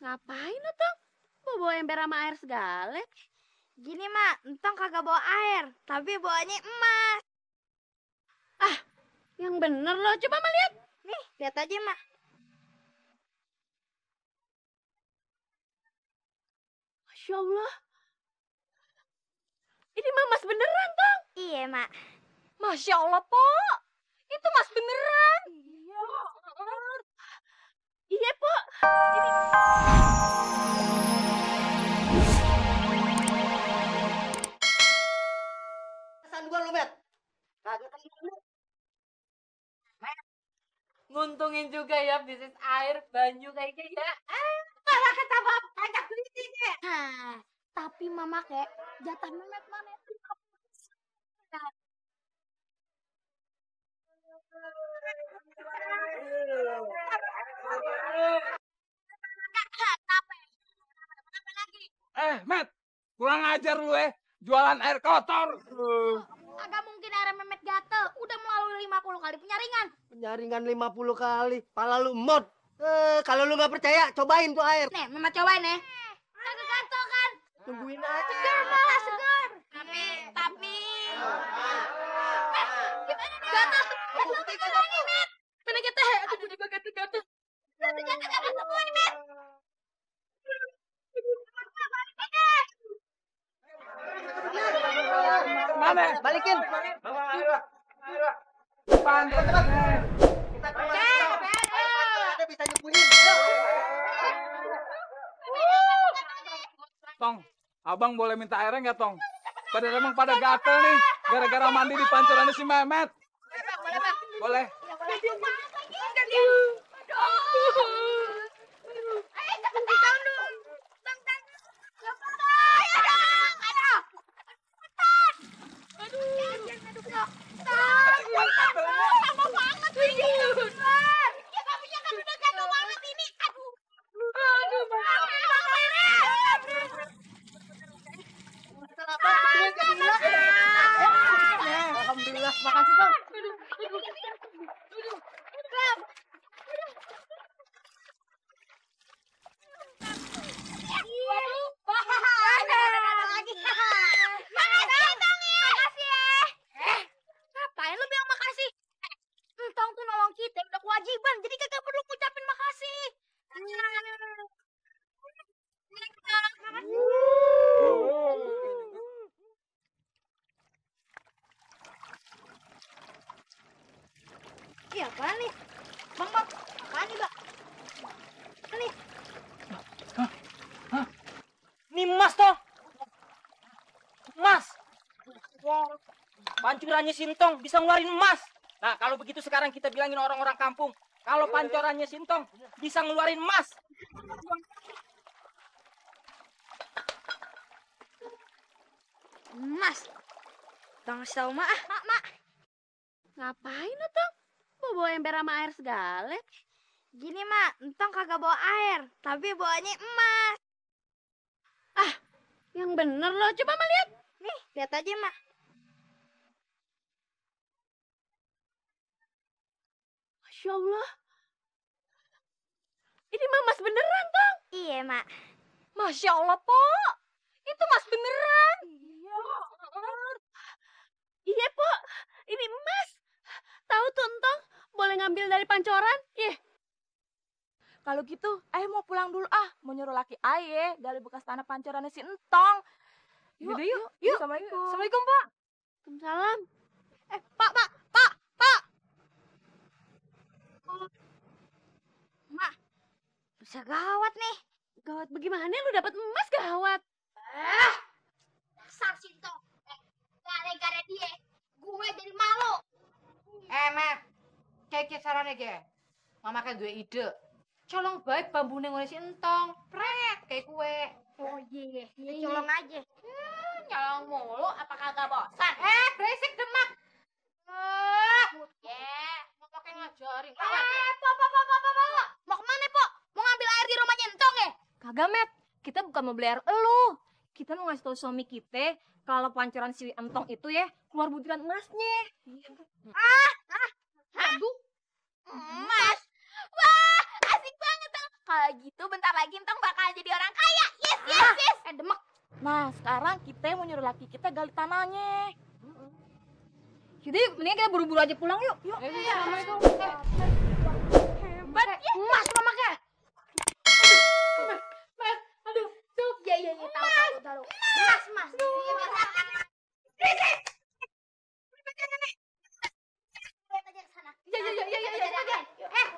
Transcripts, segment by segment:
Ngapain lo, Tong? Bawa ember sama air segala. Gini, Mak. Entong kagak bawa air, tapi bawanya emas. Ah, yang bener lo. Coba Ma lihat. Nih, lihat aja, Mak. Masya Allah. Ini mah emas beneran, Tong. Iya, Mak. Masya Allah, Po. Itu emas beneran. Iya. Iya, Po. Ini... Pesan gua lu, Bet. Kagak kasih. Nguntungin juga ya bisnis air banyu kayaknya ya. Malah ketambah pajak duitnya. Tapi Mama kek jatah Memet mana itu? Met, kurang ajar lu jualan air kotor. Agak mungkin air Memet gatel. Udah melalui 50 kali penyaringan. Penyaringan 50 kali. Pala lu emot. Kalau lu nggak percaya, cobain tuh air. Nih, Memet cobain nih. Kagak gatel kan? Tungguin aja. Segar malah segar. Tapi gimana nih? Gatel semua nih, Met. Mana kita? Aduh, juga gatel-gatel. Gatel semua nih, Met. Mana? Balikin. Pantas. Kita keluar. Ada bisa nyembunyiin. Tong, abang boleh minta airnya nggak, Tong? Emang pada gatel nih, gara-gara mandi di pancurannya si Mehmet. Boleh. Alhamdulillah, makasih Bang. Ngapain lu bilang makasih? Entong tuh nolong kita udah kewajiban, jadi kagak perlu ngucapin makasih. Iya, apaan nih? Bang, apaan nih, Bang? Nih. Ini emas toh. Emas. Pancurannya Sintong bisa ngeluarin emas. Nah, kalau begitu sekarang kita bilangin orang-orang kampung, kalau pancurannya Sintong bisa ngeluarin emas. Mas. Bang Sal, Mak. Mak. Ngapain lo, Tong? Bawa ember sama air segala. Gini, Mak. Entong kagak bawa air, tapi bawanya emas. Ah, yang bener lo. Coba Ma lihat. Nih, lihat aja, Mak. Masya Allah. Ini mah emas beneran, Tong. Iya, Mak. Masya Allah, Po. Itu emas beneran. Iya, Po. Ini emas. Tahu tuh, Entong. Boleh ngambil dari pancoran? Kalau gitu, ayah mau pulang dulu mau nyuruh laki ayah dari bekas tanah pancorannya si Entong. Yuk. Assalamualaikum. Assalamualaikum, Pak. Waalaikumsalam. Pak. Mak, bisa gawat nih. Gawat bagaimana lu dapat emas gawat? Dasar Sintong. Gara-gara dia, gue jadi malu. Mat, kayak sarannya ge. Mama kan dua ide. Colong baik bambune ngone si Entong, pret kayak kue. Oh iya, colong aja. Nyolong mulu apa kagak bosan? Berisik demak. Mau pakai ngajarin. Po. Mau kemana, Po? Mau ngambil air di rumahnya Entong ya? Kagak, Met. Kita bukan mau beli air elu. Kita mau ngasih tahu suami kita kalau pancoran si Entong itu ya keluar butiran emasnya. Aduh. Emas. Wah, asik banget, Tong. Kalau gitu bentar lagi Entong bakal Nah, sekarang kita mau nyuruh laki kita gali tanahnya. Jadi mendingan kita buru-buru aja pulang yuk. Yuk. Assalamualaikum. Hebat ya. Emas mamaknya. Aduh, tuh. Iya, tahu. Mas. Iya.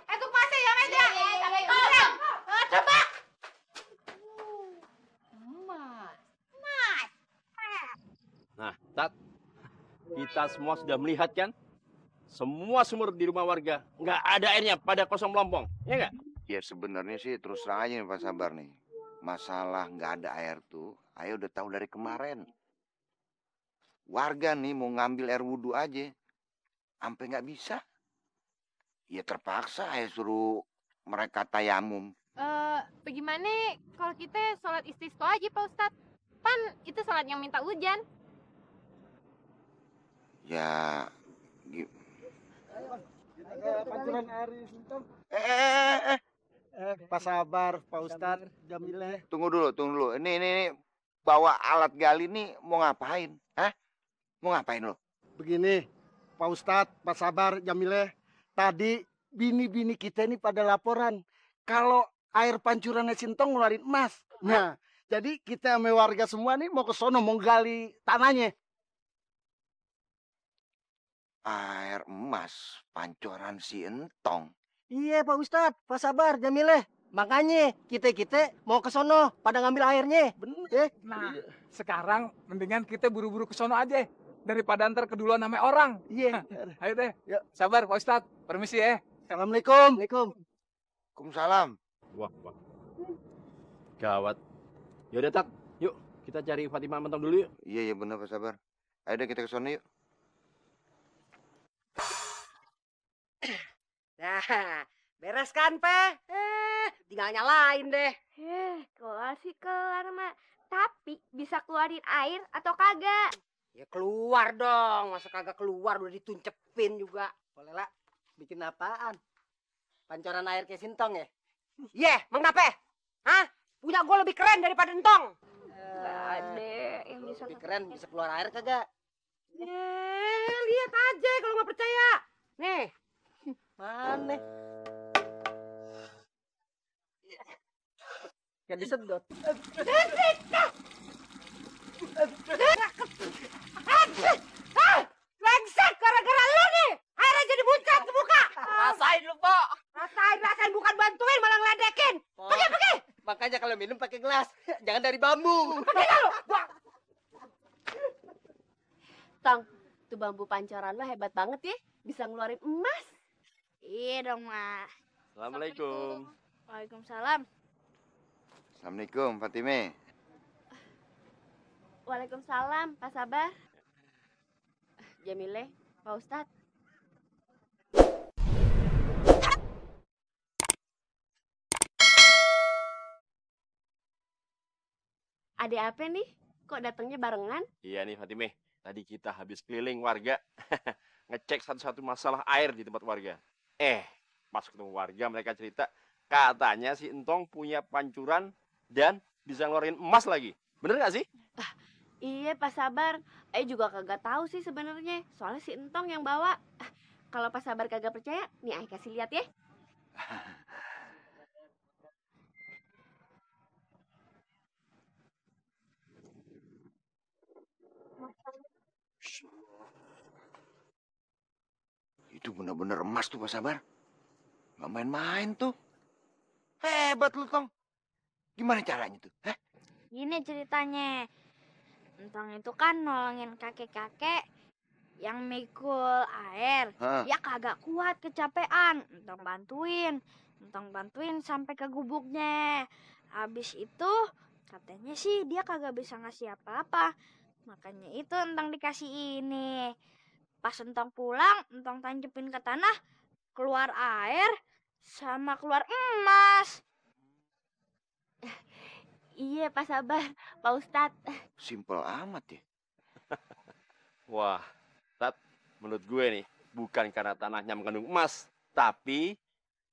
Itu pasti ya, Met ya. Coba. Emas. Nah, Tat, kita semua sudah melihat kan? Semua sumur di rumah warga nggak ada airnya, pada kosong melompong, ya nggak? Ya sebenarnya sih terus terang aja nih Pak Sabar nih. Masalah nggak ada air tuh, Ayah udah tahu dari kemarin. Warga nih mau ngambil air wudhu aja, sampai nggak bisa. Ya terpaksa Ayah suruh mereka tayamum. Bagaimana kalau kita sholat istisqa aja Pak Ustadz? Pan itu sholat yang minta hujan. Ya, Pancuran air di Sintong. Pak Sabar, Pak Ustadz, Jamileh. tunggu dulu. Ini bawa alat gali nih mau ngapain? Hah? Mau ngapain lo? Begini, Pak Ustadz, Pak Sabar, Jamileh. Tadi bini-bini kita ini pada laporan kalau air pancurannya Sintong ngeluarin emas. Nah, jadi kita sama warga semua nih mau ke sono mau gali tanahnya. Air emas, pancoran si Entong. Iya Pak Ustadz, Pak Sabar, Jamileh. Makanya kita mau ke sono pada ngambil airnya. Bener. Nah, sekarang mendingan kita buru-buru ke sono aja daripada ntar keduluan namanya orang. Iya. Ayo deh. Yuk. Sabar Pak Ustadz. Permisi ya. Assalamualaikum. Waalaikumsalam. Wah. Gawat. Yaudah, Tat, yuk kita cari Fatimah Mentong dulu yuk. Iya benar Pak Sabar. Ayo deh kita ke sono yuk. Nah, beres kan, Pe? Tinggal nyalain deh. Kelar sih kelar, Mak. Tapi bisa keluarin air atau kagak? Ya keluar dong, masa kagak keluar udah dituncepin juga. Boleh lah, bikin apaan? Pancoran air kayak Sintong ya? Yeh, emang kenapa? Hah? Punya gue lebih keren daripada Entong. Gak ada yang bisa. Lebih keren, bisa keluar air kagak? Lihat aja kalau nggak percaya. Nih. Mana? Kan disedot. Lengsek gara-gara lu nih. Airnya jadi muncrat ke muka. Rasain lu, Pok. Rasain bukan bantuin malah ngeledekin. Pergi. Makanya kalau minum pakai gelas, jangan dari bambu. Pergi lu. Tong, tuh bambu pancoran lo hebat banget ya. Bisa ngeluarin emas. Iya dong, Ma. Assalamualaikum. Waalaikumsalam. Assalamualaikum Fatime. Waalaikumsalam, Pak Sabar. Jamileh, Pak Ustadz. Ada apa nih? Kok datangnya barengan? Iya nih Fatimah, tadi kita habis keliling warga ngecek satu-satu masalah air di tempat warga. Pas ketemu warga mereka cerita katanya si Entong punya pancuran dan bisa ngeluarin emas lagi. Bener gak sih? Iya, Pak Sabar. Juga kagak tahu sih sebenarnya. Soalnya si Entong yang bawa. Kalau Pak Sabar kagak percaya, nih Ai kasih lihat ya. Itu bener-bener emas tuh Pak Sabar. Nggak main-main tuh. Hebat lu Tong. Gimana caranya tuh? Hah? Gini ceritanya. Entong itu kan nolongin kakek-kakek yang mikul air. Hah? Dia kagak kuat kecapean. Entong bantuin sampai ke gubuknya. Habis itu katanya sih dia kagak bisa ngasih apa-apa. Makanya itu Entong dikasih ini. Pas Entong pulang, Entong tancepin ke tanah, keluar air sama keluar emas. Iya, Pak Sabar, Pak Ustadz. Simpel amat ya. Wah, Tat, menurut gue nih, bukan karena tanahnya mengandung emas, tapi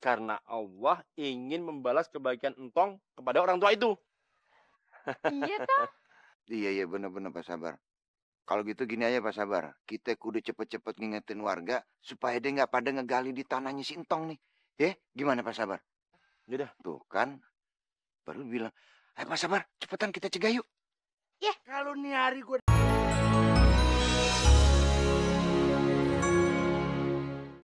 karena Allah ingin membalas kebaikan Entong kepada orang tua itu. Iya toh. Iya bener-bener Pak Sabar. Kalau gitu gini aja Pak Sabar, kita kudu cepet-cepet ngingetin warga supaya dia nggak pada ngegali di tanahnya si Entong nih. Ya, gimana Pak Sabar? Yaudah. Tuh kan, baru bilang, ayo Pak Sabar, cepetan kita cegah yuk. Kalau nih hari gue